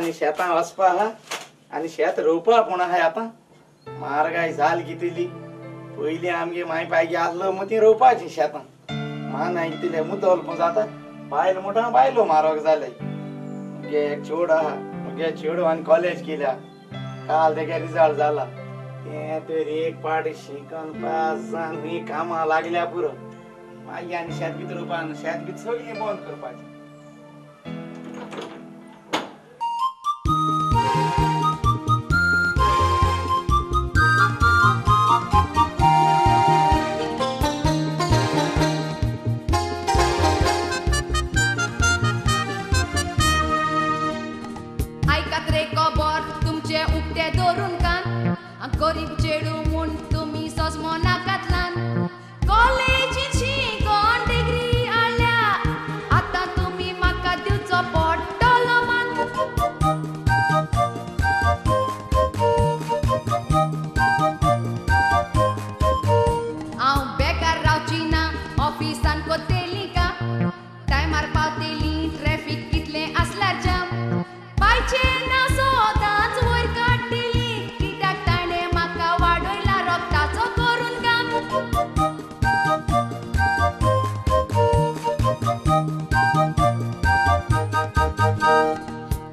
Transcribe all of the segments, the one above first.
आनी शेतां वचपा आहा आनी शेत रोवपा पूण आहाय आतां म्हारगाय जाल कितली पयलीं आमगे माय पायगे आसलो मग ती रोवपाची शेतां मानाय कितले मुदल पूण जाता बायल म्हणटा बायलो म्हारग जाले मुगे एक चेडो आहा मुगे चेडवान कॉलेज केल्या काल तेगे रिजल्ट जाला तें तर एक पाट शिकन पास जावन ही कामां लागल्या पुरो मागीर आनी शेत बी रोवपा शेत बी सगळीं बंद करपाचें. गरीब चेडू म्हूण तुमी सजमो नाकात ल्हान कॉलेजीन शिकोन डिग्री हाडल्या आतां तुमी म्हाका दिवचो पडटलो मान. हांव बेकार रावची ना ऑफिसान कोतेली का टायमार पावतेली ट्रॅफीक कितलें आसल्यार जाम पायचे ना सदांच वयर काडटेली कित्याक ताणें म्हाका वाडयला रक्ताचो करून काम.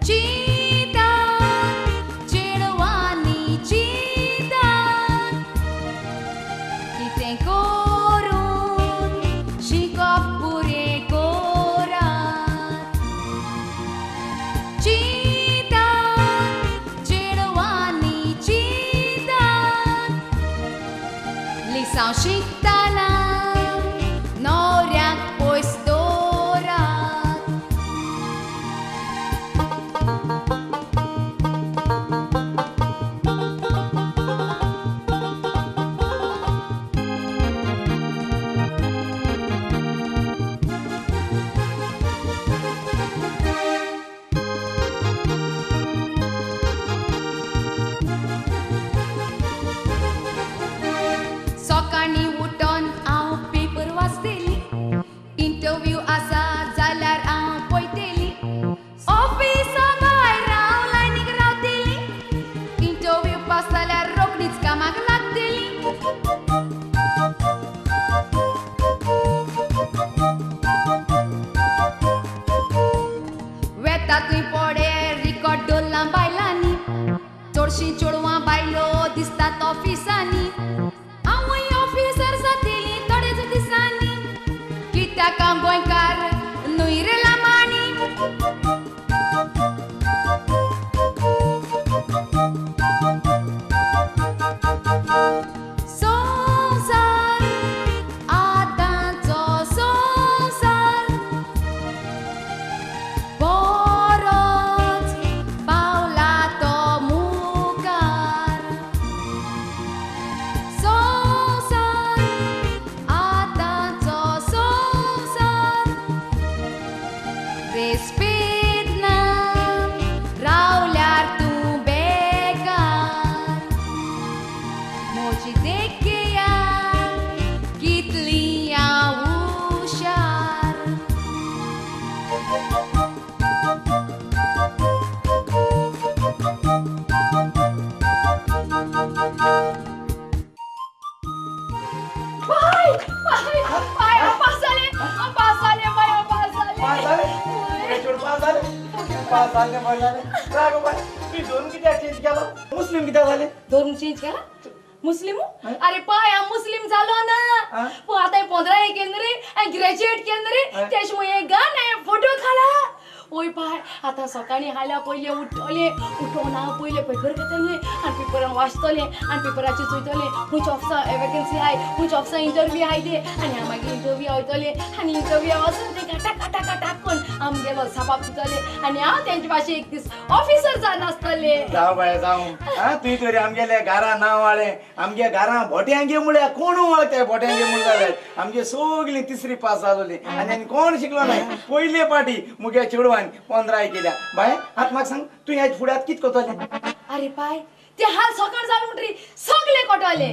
चिंता चेडवांनी चिंता कितें करून शिकप पुरें करात. चिंता चेडवांनी चिंता लिसांव शिकतना न्हवऱ्याक पयस दवरात. सकाळीं उठोन हांव पेपर वाचतेली इंटरव्यू आसा जाल्यार हांव पळयतेली ऑफिसा भायर हांव लायनीक रावतेली इंटरव्यू पास जाल्यार रोखडीच कामाक लागतेली. वेता थंय पडे रिकॉर्ड दवरलां बायलांनी चडशीं चेडवां बायलो दिसतात ऑफिसांनी हांवूय ऑफिसर जातेली थोडेच दिसांनी कित्याक हांव गोंयकार न्हय रे लामाणी. संवसार आतांचो संवसार बरोच पावला तो मुखार. संवसार आतांचो संवसार रेस्पेद ना रावल्यार तूं बेकार म्हजी देखया कितली हांव हुशार. पाय पाय पाय हांव पास जालें हांव पास जालें बाय हांव पास पास जालें. जाले मुगे चेडूं पास जालें पास जालें बरें जालें राव गो बाय तुवें धर्म कित्याक चेंज केलो मुस्लीम कित्याक जालें धर्म चेंज केला मुस्लिम? अरे पाय हांव मुस्लिम जालो ना पूण आतां 15 केलें रे हांवें ग्रॅज्युएट केलें रे तेश मुळे गान हांवें फोटो काडला. ओय पाय आतां सकाळीं हाल्या पयलें उठ्ठलें उठोन हांव पयलें पेपर घेतलें आनी पेपरान वाचतलें आनी पेपराचेर चोयतलें खंयच्या ऑफिसा वेकन्सी आहाय खंयच्या ऑफिसा इंटरव्यू आहाय ते आनी हांव मागीर इंटरव्यू वयतलें आनी इंटरव्यू वचून ते टाक टाक टाक करून आमगेलो साबाब दितलें आनी हांव तेंचे भाशेन एक दीस ऑफिसर जावन आसतलें. जावं बाय जावं आं तुवें तरी आमगेल्या घरा नांव हाडलें आमगे घरा भोट्यांगे म्हळ्यार कोण वळखता भोट्यांगे म्हूण जाल्यार आमगे सगळीं तिसरी पास जालोली आनी आनी कोण शिकलो नाय पयले पाटी मुगे चेडवान 15 केल्या. बाय आतां म्हाका सांग तूं ह्या फुड्यांत कितें करतलें? अरे पाय ते हाल सकाळ जालें म्हणटरी सगळे कोटले.